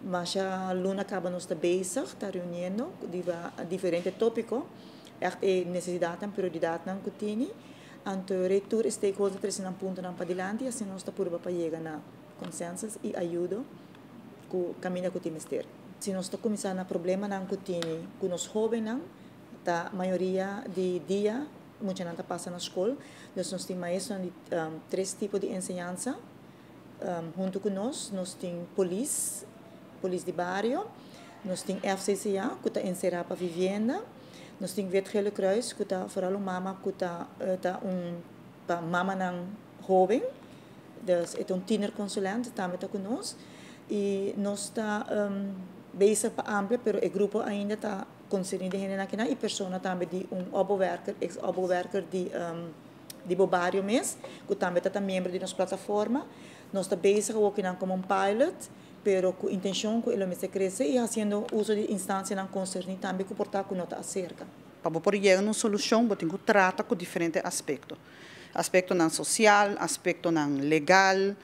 Masha luna kaba nos ta bezig, ta reuniendo riba diferente tópiko, ègt e nesesidatnan, prioridatnan ku tini. Anto tur stakeholder trese nan puntonan padilanti, asina nos ta purba pa yega na consensus i ayudo ku kaminda ku tin mester. Si nos ta kuminsá na problemanan ku tini ku nos hóbennan, ta mayoria di dia muchanan ta pasa na skol, dus nos tin maestronan di tres tipo di enseñansa huntu ku nos. Nos tin polis, polis di bario, nos tin FCCA ku ta enserá pa vivienda, nos tin Wit Gele Kruis ku ta foral un mama ku ta ta un pa mamanan hóben, dus e ta un tienerconsulent tambe ta ku nos. I nos ta bezig pa amplia, pero e grupo ainda ta konserní di hendenan akinan i persona tambe di un opbouwwerker, ex opbouwwerker di bo bario mes, ku tambe ta ta miembro di nos plataforma. Nos ta bezig awor kinan komo un pilot, pero ku intenshon ku e lo mester krese i hasiendo uso di instansianan konserní tambe ku por ta ku no ta aserka. Pa bo por yega na un solushon, bo tin ku trata ku diferente aspekto. Aspektonan sosial, aspektonan legal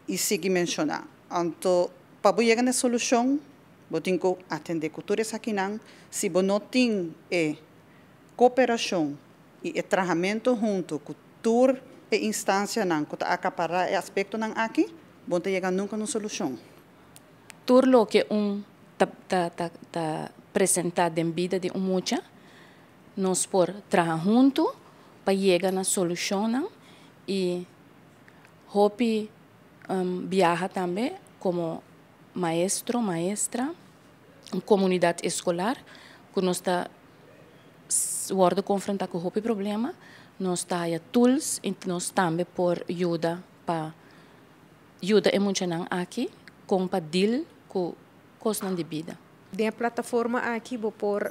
i sigui menshoná. Anto, pa bo yega na e solushon, bo tin ku atendé ku tur esakinan. Si bo no tin e kooperashon i e trahamentu huntu ku tur e instansianan ku ta akapará e aspektonan aki, bo no ta yega nunka na un solushon. Tur loke un ta ta ta ta presentá den bida di un mucha, nos por traha huntu pa yega na solushonnan i hopi biaha tambe komo maestro, maestra, un komunidat eskolar ku nos ta wòrdu konfrontá ku hopi problema, nos ta haya tools i nos tambe por yuda pa yuda e muchanan aki kon pa deal ku kosnan di bida. Den e plataforma aki bo por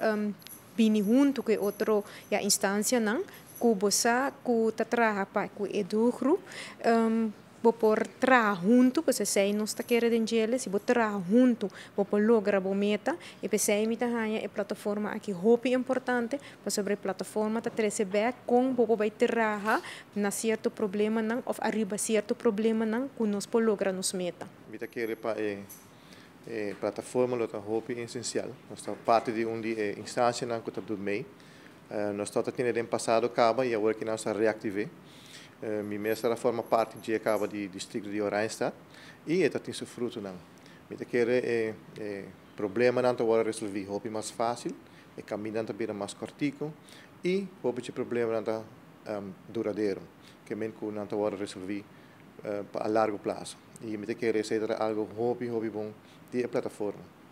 bini huntu ku e otro ya instansianan ku bo sa ku ta traha pa ku e doelgroep. Bo por traha huntu, pues esei nos ta kere den djele, si bo traha huntu bo por logra bo meta. I p'esei mi ta haña e plataforma aki hopi importante, pasobra e plataforma ta trese bèk kon bo por bai traha na sierto problemanan òf ariba sierto problemanan ku nos por logra nos meta. Mi ta kere pa e plataforma lo ta hopi esensial. Nos ta parti di un di e instansianan ku ta durmei. Nos tabata tene den pasado kaba i awor ki nos ta reaktiv'é. Mi mes tabata forma parti dje kaba di distrikto di Oranjestad i e ta tin su frutonan. Mi ta kere e problemanan ta wòrdu resolví hopi mas fásil, e kamindanan ta bira mas kòrtiku i hopi dje problemanan ta duradero, ke men ku nan ta wòrdu resolví pa a largo plaso. I mi ta kere esei ta algu hopi hopi bon di e plataforma.